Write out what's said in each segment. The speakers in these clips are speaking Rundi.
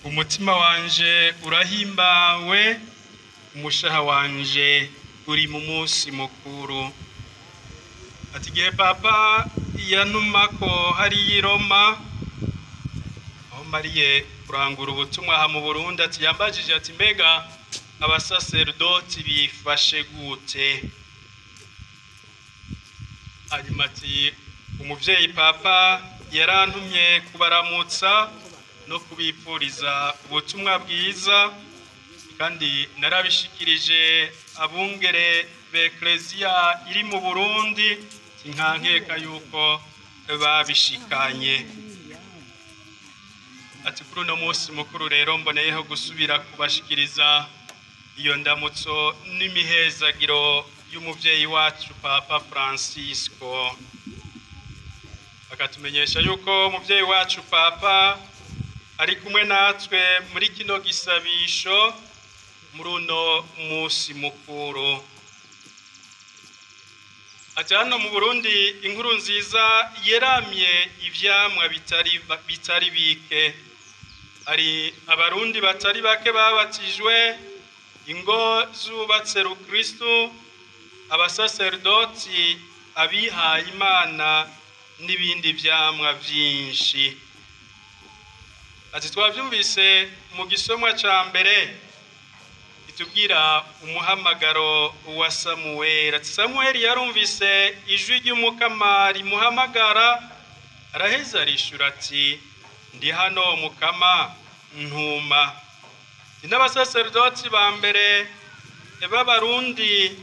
Umutima wanje urahimbawe, umushaha wanje uri mu munsi mukuru. Ati igihe Papa yantumako hariya i Roma, aho mariye kurangura ubutumwa aha mu Burundi, ati yambajije ati mbega abasaserdoti bifashe gute? Hanyuma ati umuvyeyi Papa yarantumye kubaramutsa no kubipfuriza ubutumwa bwiza, kandi narabishikirije abungere b'Eklezia iri mu Burundi, nkankeka yuko babishikanye. Ati kuri uno munsi mukuru rero mboneyeho gusubira kubashikiriza iyo ndamutso n'imihezagiro y'umuvyeyi wacu Papa Francisco. Akatumenyesha yuko umuvyeyi wacu Papa ari kumwe natwe muri kino gisabisho muri uno munsi mukuru. Ati hano mu Burundi inkuru nziza yeramye ivyamwa bitari bike. Hari abarundi batari bake babatijwe, ingo zubatse rukristu, abasaserdoti, abihaye Imana n'ibindi vyamwa vyinshi. Ati twavyumvise mu gisomwa ca mbere itubwira umuhamagaro wa Samuel. Ati Samuel yarumvise ijwi ry'Umukama rimuhamagara, araheza arishura ati ndi hano Mukama, ntuma. N'abasaserdoti ba mbere b'Abarundi,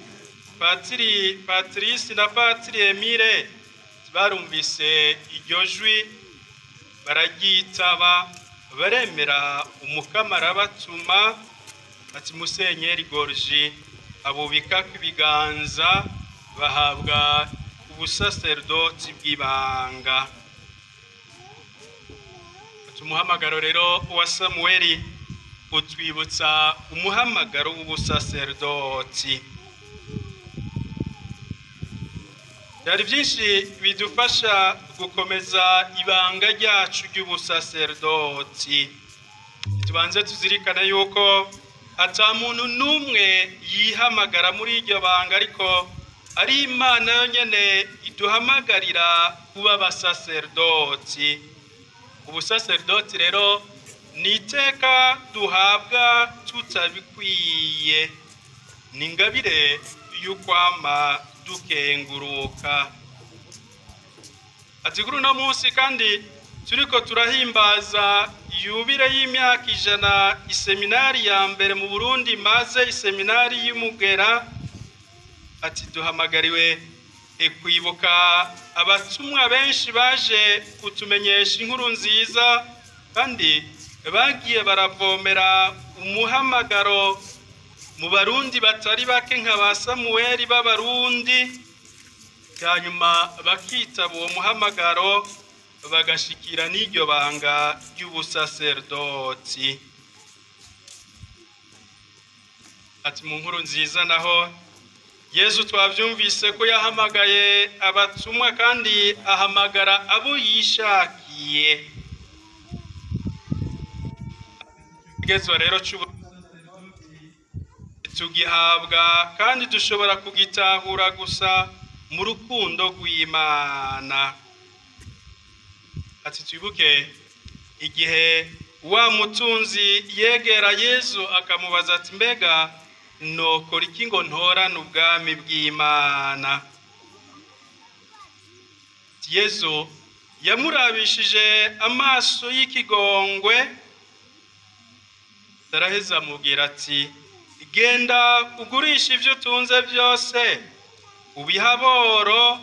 Patiri Patrice na Patiri Emile, barumvise iryo jwi bararyitaba, baremera Umukama arabatuma. Ati Musenyeri Gorgi abubikako ibiganza, bahabwa ubusaserdoti bw'ibanga. Ati umuhamagaro rero wa Samueli utwibutsa umuhamagaro w'ubusaserdoti. Byari byinshi bidufasha gukomeza ibanga ryacu ry'ubusaserdoti. Tubanze tuzirikane yuko ata muntu n'umwe yihamagara muri iryo banga, ariko ari Imana yonyene iduhamagarira kuba abasaserdoti. Ubusaserdoti rero ni iteka duhabwa tutabikwiye, ni ingabire y'ukwama dukenguruka. Ati kuri uno munsi kandi turiko turahimbaza yubile y'imyaka 100 iseminari ya mbere mu Burundi, maze iseminari y'Umugera. Ati duhamagariwe kwibuka abatumwa benshi baje kutumenyesha inkuru nziza, kandi bagiye baravomera umuhamagaro mu Barundi batari bake nka ba Samueli b'Abarundi, hanyuma bakitaba uwo muhamagaro bagashikira n'iryo banga ry'ubusaserdoti. Ati mu nkuru nziza naho Yezu twavyumvise ko yahamagaye abatumwa, kandi ahamagara abo yishakiye. Igezwa rero tugihabwa kandi dushobora kugitahura gusa mu rukundo rw'Imana. Ati twibuke igihe wa mutunzi yegera Yezu akamubaza ati mbega nokora iki ngo ntorane ubwami bw'Imana? Yezu yamurabishije amaso y'ikigongwe, araheza amubwira ati genda ugurisha ivyo utunze byose ubihe aboro,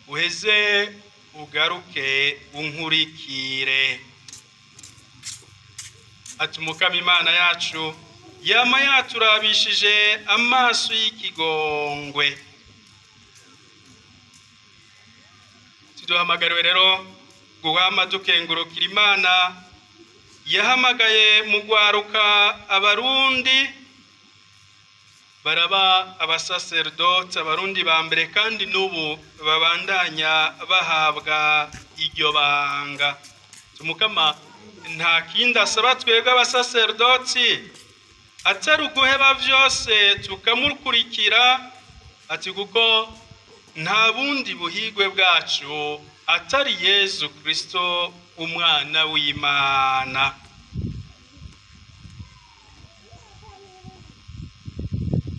uheze ugaruke unkurikire. Ati Umukama Imana yacu yama yaturabishije amaso y'ikigongwe. Tuduhamagariwe rero guhama dukengurukira Imana yahamagaye mu gwaruka Abarundi baraba abasaserdoti, Abarundi ba mbere, kandi n'ubu babandanya bahabwa iryo banga. Umukama Nta kindi asaba twebwe abasaserdoti atari uguheba vyose tukamukurikira, ati kuko nta bundi buhigwe bwacu atari Yezu Kristo umwana w'Imana.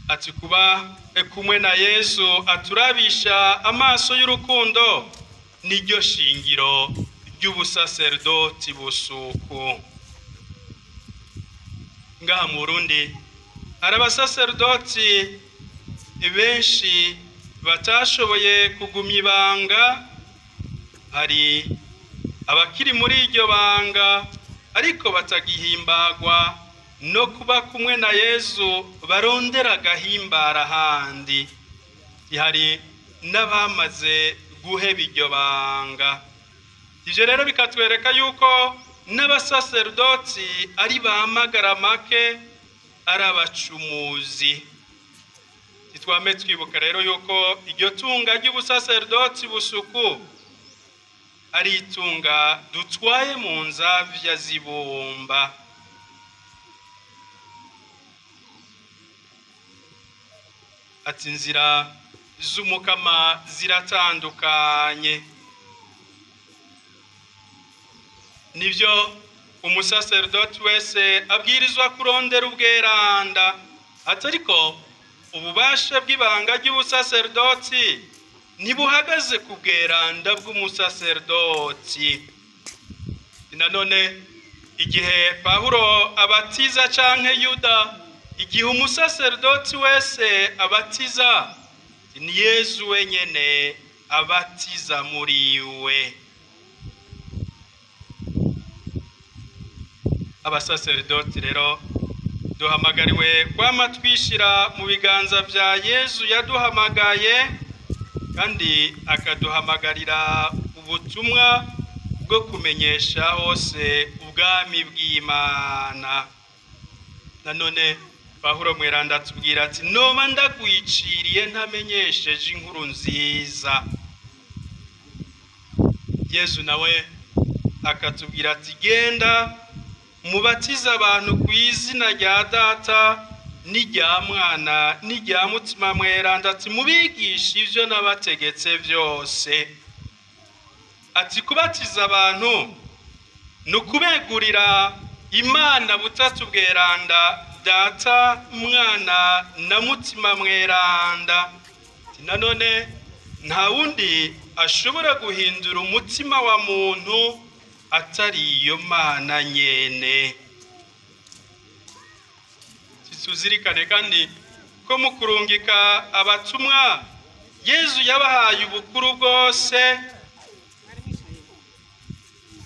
Ati kuba kumwe na Yezu aturabisha amaso y'urukundo niryo shingiro ry'ubusaserdoti busuku. Ngaha mu Burundi hari abasaserdoti benshi batashoboye kugumya ibanga, hari abakiri muri iryo banga ariko batagihimbagwa no kuba kumwe na Yezu barondera agahimbara ahandi. Hari n'abamaze guheba iryo banga. Ivyo rero bikatwereka yuko n'abasaserdoti ari ba make, ari abacumuzi. Twame twibuka rero yuko iryo tunga ry'ubusaserdoti busuku ari itunga dutwaye mu nzavya zibumba. Ati inzira z'umukama ziratandukanye. Nivyo umusaserdoti wese abwirizwa kurondera ubweranda, atariko ububasha bw'ibanga ry'ubusaserdoti ntibuhagaze ku bweranda bw'umusaserdoti. Nanone igihe Pawulo abatiza canke Yuda, igihe umusaserdoti wese abatiza, ni Yezu wenyene abatiza muri we. Abasaserdoti rero duhamagariwe kwama twishira mu biganza vya Yezu yaduhamagaye, kandi akaduhamagarira ubutumwa bwo kumenyesha hose ubwami bw'Imana. Nanone Pawulo mweranda atubwira ati noba ndakwiciriye ntamenyesheje inkuru nziza. Yezu nawe akatubwira ati genda mubatize abantu ku izina rya Data n'irya Mwana n'irya Mutima Mweranda, ati mubigishe ivyo nabategetse vyose. Ati kubatiza abantu ni ukubegurira Imana butatu bweranda, Data, Mwana na Mutima Mweranda. Nanone nta wundi ashobora guhindura umutima wa muntu atari iyo Mana nyene. Tuzirikane kandi ko mu kurungika abatumwa Yezu yabahaye ubukuru bwose.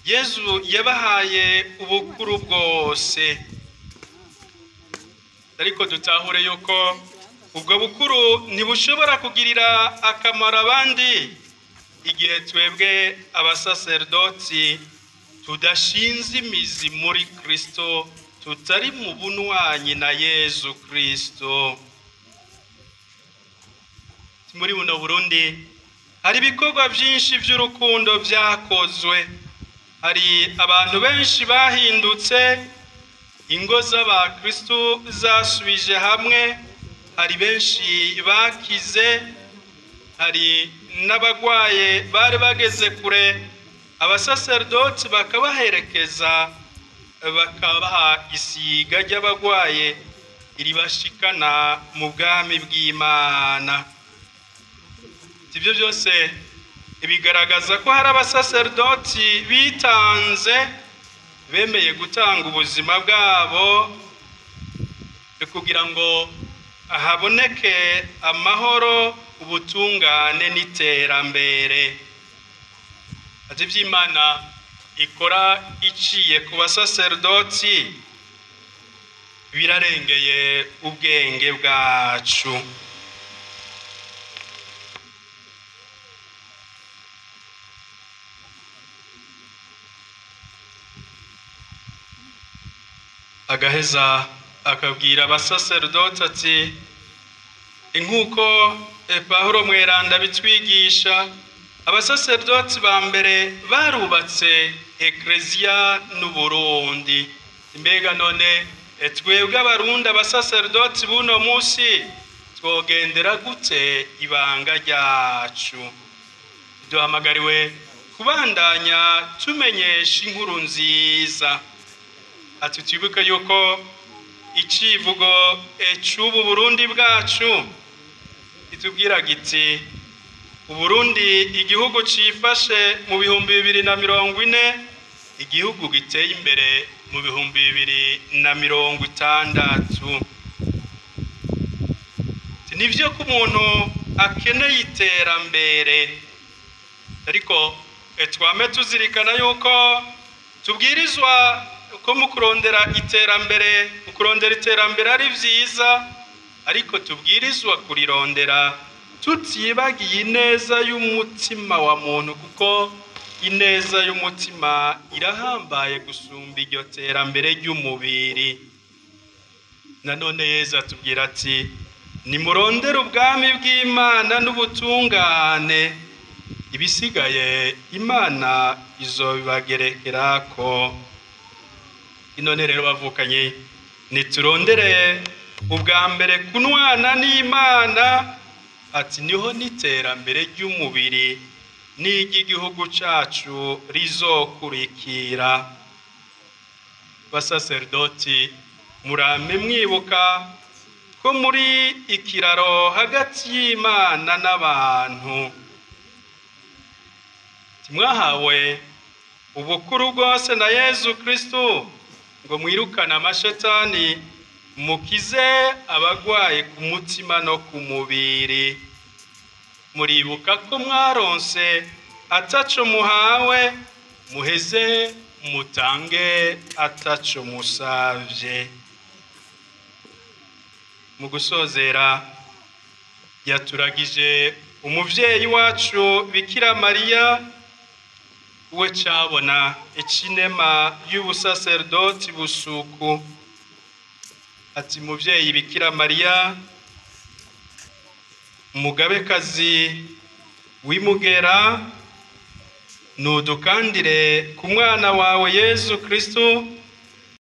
Yezu yabahaye ubukuru bwose, ariko dutahure yuko ubwo bukuru ntibushobora kugirira akamaro abandi igihe twebwe abasaserdoti tudashinze imizi muri Kristo, tutari mu bunwanyi na Yezu Kristo. Muri buno Burundi hari ibikorwa byinshi by'urukundo byakozwe, hari abantu benshi bahindutse, ingo z'abakristo zasubije hamwe, hari benshi bakize, hari n'abagwaye bari bageze kure, abasaserdoti bakabaherekeza bakabaha isiga ry'abagwaye iribashikana mu bwami bw'Imana. Ibyo byose bigaragaza ko hari abasaserdoti bitanze, bemeye gutanga ubuzima bwabo kugira ngo haboneke amahoro, ubutungane n'iterambere. Ati iby'Imana ikora iciye ku basaserdoti birarengeye ubwenge bwacu. Agaheza akabwira abasaserdoti ati nkuko Pawulo mweranda bitwigisha, Abasaserdoti ba mbere barubatse ekleziya n'Uburundi. Mbega none twebwe Abarundi, abasaserdoti b'uno munsi, twogendera gute ibanga ryacu? Duhamagariwe kubandanya tumenyesha inkuru nziza. Ati twibuke yuko icivugo c'ubu Burundi bwacu itubwira giti: Uburundi igihugu cifashe mu 2040, igihugu giteye imbere mu 2060. Nivyo ko umuntu akeneye iterambere, ariko twame tuzirikana yuko tubwirizwa ko mu kurondera iterambere, mu kurondera iterambere ari vyiza, ariko tubwirizwa kurirondera tutibagiye ineza y'umutima wa muntu, kuko ineza y'umutima irahambaye gusumba iryo terambere ry'umubiri. Nanone Yezu atubwira ati: nimurondere ubwami bw'Imana n'ubutungane, ibisigaye Imana izobibagerekerako. None rero bavukanye, niturondere ubwa mbere kunwana n'Imana, ati niho n'iterambere ry'umubiri n'iry'igihugu cacu rizokurikira. Basaserdoti, murame mwibuka ko muri ikiraro hagati y'Imana n'abantu. Mwahawe ubukuru bwose na Yezu Kristu ngo mwirukane amashetani, mukize abagwaye ku mutima no ku mubiri. Muribuka ko mwaronse ataco muhawe, muheze mutange ataco musavye. Mu gusozera, yaturagije umuvyeyi wacu Bikira Mariya, we cabona icinema y'ubusaserdoti busuku. Ati muvyeyi Bikira Mariya, mugabekazi w'imugera, nudukandire ku mwana wawe Yezu Kristu.